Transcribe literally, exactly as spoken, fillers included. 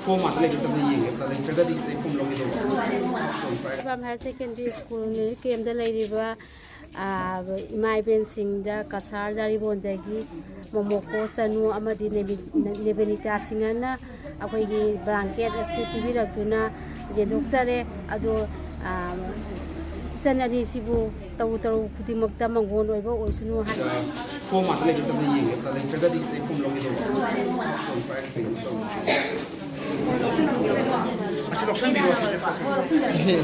Form ꯉꯥꯛꯇ ꯂꯩꯒꯗꯕꯗ ꯌꯦꯡꯒꯦ, ꯂꯩꯇ꯭ꯔꯒꯗꯤ ꯁꯤꯗꯩ ꯐꯣꯝ ꯂꯧꯒꯦ ꯇꯧꯕ꯫ ꯐꯤꯕꯝ ꯍꯥꯌꯔ ꯁꯦꯀꯦꯟꯗꯔꯤ ꯁ꯭ꯀꯨꯜ ꯃꯦꯔꯤꯠ ꯀꯦꯝꯗ ꯂꯩꯔꯤꯕ, ꯑꯥ, ꯏꯃꯥ ꯏꯕꯦꯟꯁꯤꯡꯗ ꯀꯁꯥꯔ ꯖꯥꯔꯤꯕꯣꯟꯗꯒꯤ ꯃꯣꯃꯣꯀꯣ ꯆꯅꯨ ꯑꯃꯗꯤ ꯅꯦꯕꯤ-, ꯅꯦꯕꯦꯅꯤꯇꯥ ꯁꯤꯡꯍꯅ ꯑꯩꯈꯣꯏꯒꯤ ꯕ꯭ꯂꯥꯡꯀꯦꯠ ꯑꯁꯤ ꯄꯤꯕꯤꯔꯛꯇꯨꯅ ꯌꯦꯟꯊꯣꯛꯆꯔꯦ꯫ ꯑꯗꯣ, ꯑꯥ, ꯏꯆꯟ ꯑꯅꯤꯁꯤꯕꯨ ꯇꯧꯔꯨ ꯇꯧꯔꯨ ꯈꯨꯗꯤꯡꯃꯛꯇ ꯃꯪꯒꯣꯟ ꯑꯣꯏꯕ ꯑꯣꯏꯁꯅꯨ ꯍꯥꯏ꯫ ꯐꯣꯝ ꯉꯥꯛꯇ ꯂꯩꯒꯗꯕꯗ ꯌꯦꯡꯒꯦ, ꯂꯩꯇ꯭ꯔꯒꯗꯤ ꯁꯤꯗꯩ ꯐꯣꯝ ꯂꯧꯒꯦ ꯇꯧꯕ꯫ ꯑꯁꯤ ꯂꯧꯁꯟꯕꯤꯔꯣ, ꯑꯁꯤ꯫